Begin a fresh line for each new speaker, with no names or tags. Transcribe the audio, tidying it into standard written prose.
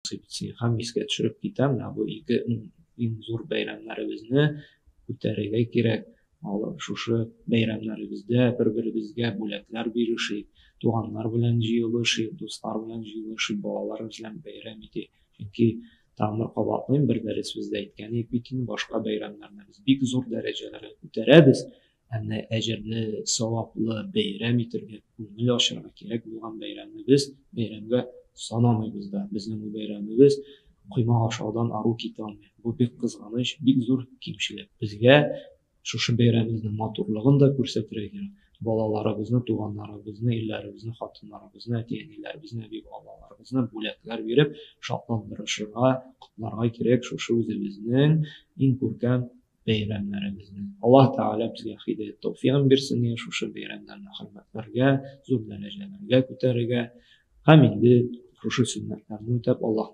Насыйп итсен. Һәм искә төшереп китәм, менә бу ике иң зур бәйрәмнәребезне күтәрергә кирәк. Алар шушы бәйрәмнәребездә бер-беребезгә бүләкләр бирешик, туганнар белән җыелышыйк, дуслар белән җыелышыйк, балалар белән бәйрәм итик. Чөнки тагын бер кабатлыйм, бер дәресебездә әйткән идек бит инде, башка бәйрәмнәрне без бик зур дәрәҗәләргә күтәрәбез, әмма әҗерле, саваплы бәйрәм итергә, күңел ачарга кирәк булган бәйрәмне без бәйрәмгә санамыйбыз да. Безнең бу бәйрәмебез коймак ашаудан ару китә алмый. Бу бик кызганыч, бик зур кимчелек. Безгә шушы бәйрәмебезнең матурлыгын да күрсәтергә кирәк. Балаларыбызны, туганнарыбызны, ирләребезне, хатыннарыбызны, әти-әниләребезне, әби-бабаларыбызны бүләкләр биреп шатландырышырга, котларга кирәк шушы үзебезнең иң күркәм бәйрәмнәребезне. Аллаһ Тәгалә безгә һидәят тәүфигын бирсен, шушы бәйрәмнәрне хөрмәтләргә, зур дәрәҗәләргә күтәрергә һәм инде шушы сөннәтләрне үтәп, Аллаһ